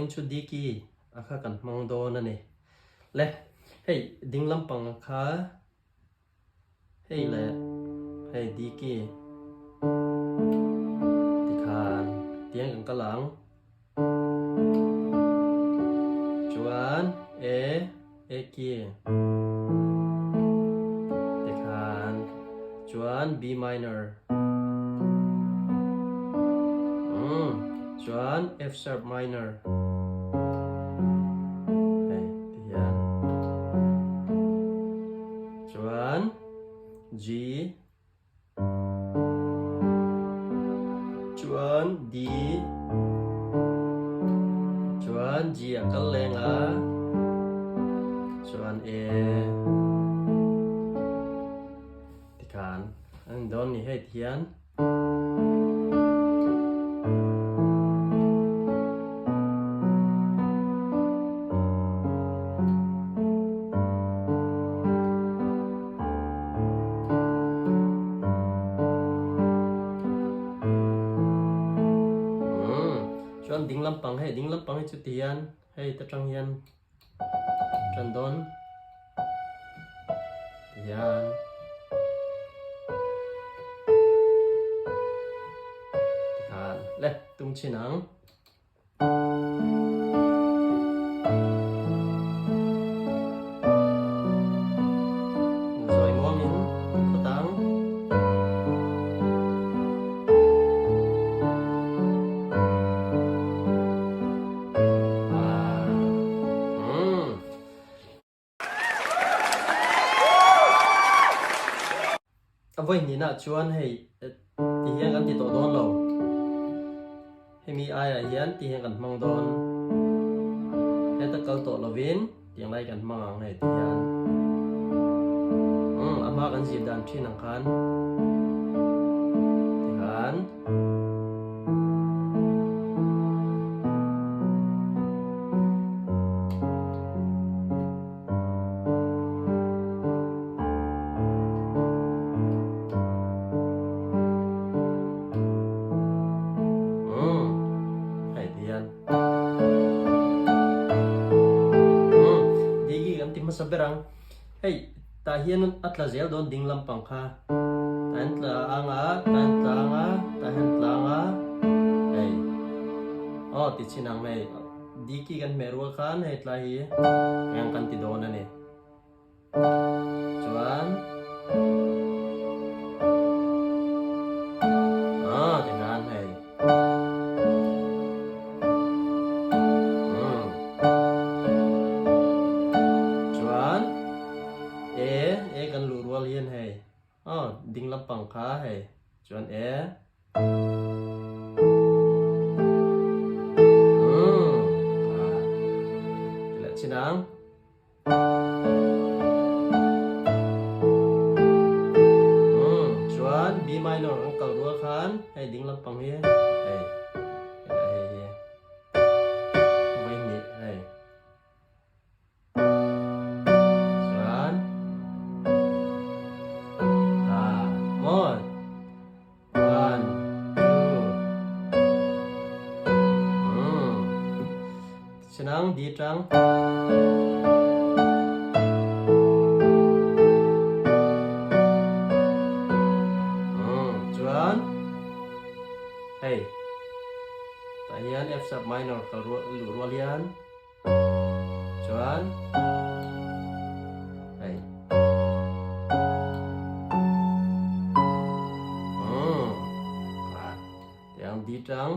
chu D key a kha kan hmang dawn a ni. Le, hei ding lampang a kha hei le hei D key tikhan tiang kan kal ang. Chuan A, A key tikhan chuan B minor. Umm chuan F sharp minor. Hei ti hian chuan G chuan D chuan G a kal leng a chuan A tikhan an dawn ni hei ti hian. Chuan ding lampang hei ding lampang hi chu ti hian hei ta tang hian tan dawn ti hian tikhan le tum chin ang. Zawi muangin phawt ang. A vawi hnihna chuan hei ti hian kan ti tawh dawn lo. Hemi aiah hian ti hian kan hmang dawn. Heta kal tawh lovin tiang lai kan hmang ang hei ti hian. Umm a hma kan zir dan thin ang khan tikhan. Hei ti hian. Digi kan ti hmasa ber ang. Hei tah hian a tla zel dawn ding lampang kha. Tah hian tla ang a, tah hian tla ang a, tah hian tla ang a. Hei. Aw ti chin ang hei. Diki kan hmeh rual khan hei tlai hi eng kan ti dawn a ni. Chuan ah ti khan hei. Umm. Chuan e e kan luh rual hian hei aw ding lampang kha hei chuan e. Umm. Ah. Ti leh chin ang. Chuan B minor an kal rual khan hei ding lampang hi hei hei hi vawi hnih hei chuan ah maw one two Senang D tang. Chuan hei tah hian F sharp minor kal rual luh rual hian chuan hei tiang D tang.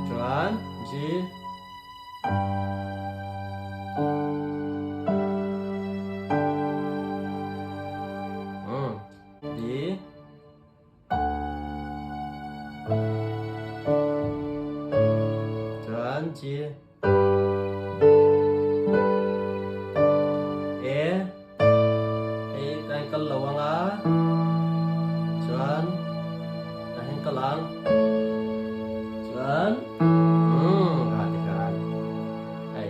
Chuan G. D. Chuan G. E hei tain kal lo anga chuan tah hian kal ang chuan umm ah tikhan hei.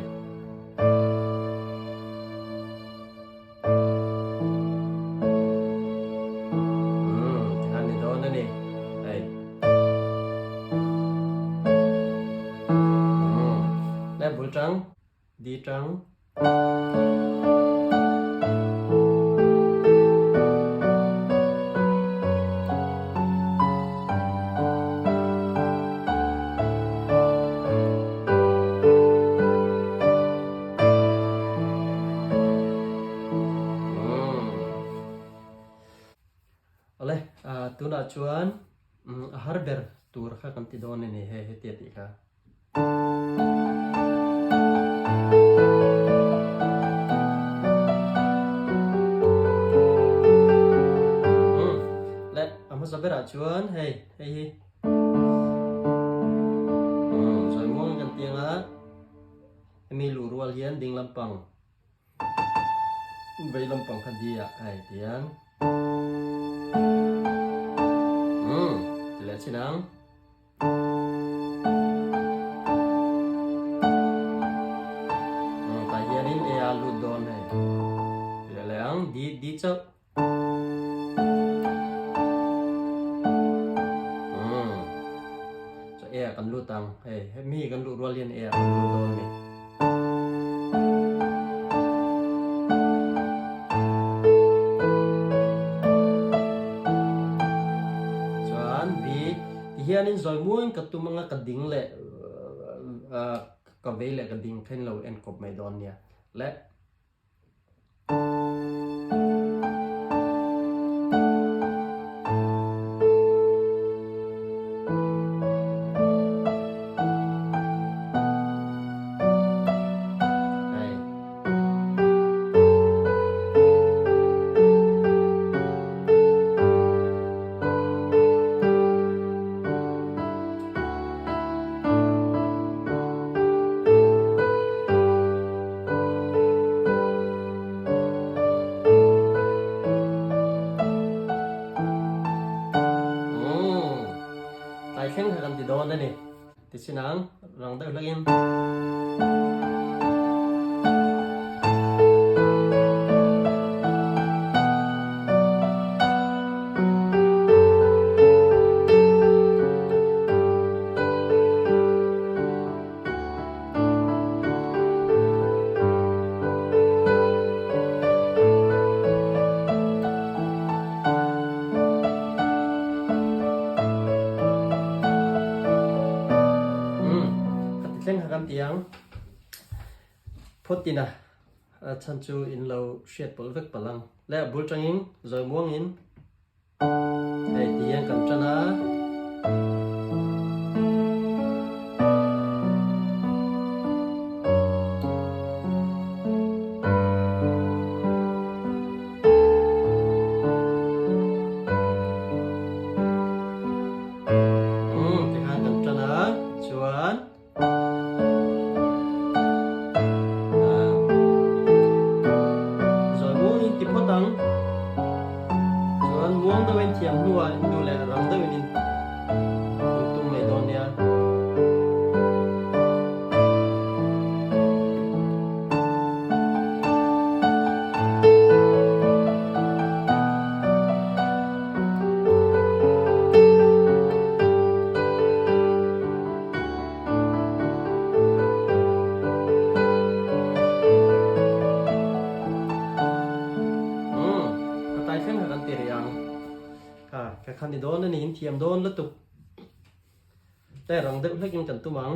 Hei. Le bul tang, D tang. Awle, tunah chuan a har ber tur kha kan ti dawn a ni hei hetia tih kha. Le, a hmasa berah chuan hei hei hi zawi muangin kan ti anga hemi luh rual hian ding lampang Vei lampang kha di ah hei tiang. Umm ti leh chin ang. Umm tah hianin A a lut dawn hei. Ti leh leh ang di di chauh. Umm chu A ah kan lut ang hei hemi kan luh rual hian A ah kan lut dawn a ni. Chuan B ti hianin zawi muangin ka tum anga ka ding leh ka vei leh ka ding kha in lo en kawp mai dawn nia le. Tlai thleng kha kan ti dawn a ni. Tichin ang, rang deuh hlakin. Umm, ka ti thleng kha kan ti ang. Phawt tina chhan chu in lo hriat pawlh vek palh ang. Le a bul tangin zawi muangin Hei ti hian kan tan a. Umm tikhan kan tan a chuan Zawi muangin ti phawt ang. Chuan muang deuhin thiam hnuah in duh leh rang deuhin in tum mai dawn nia. Umm, a tai thleng kha kan ti rih ang. Kha, ka khan ni dawn a ni, in thiam dawn lutuk. Te rang deuh hlekin kan tum ang.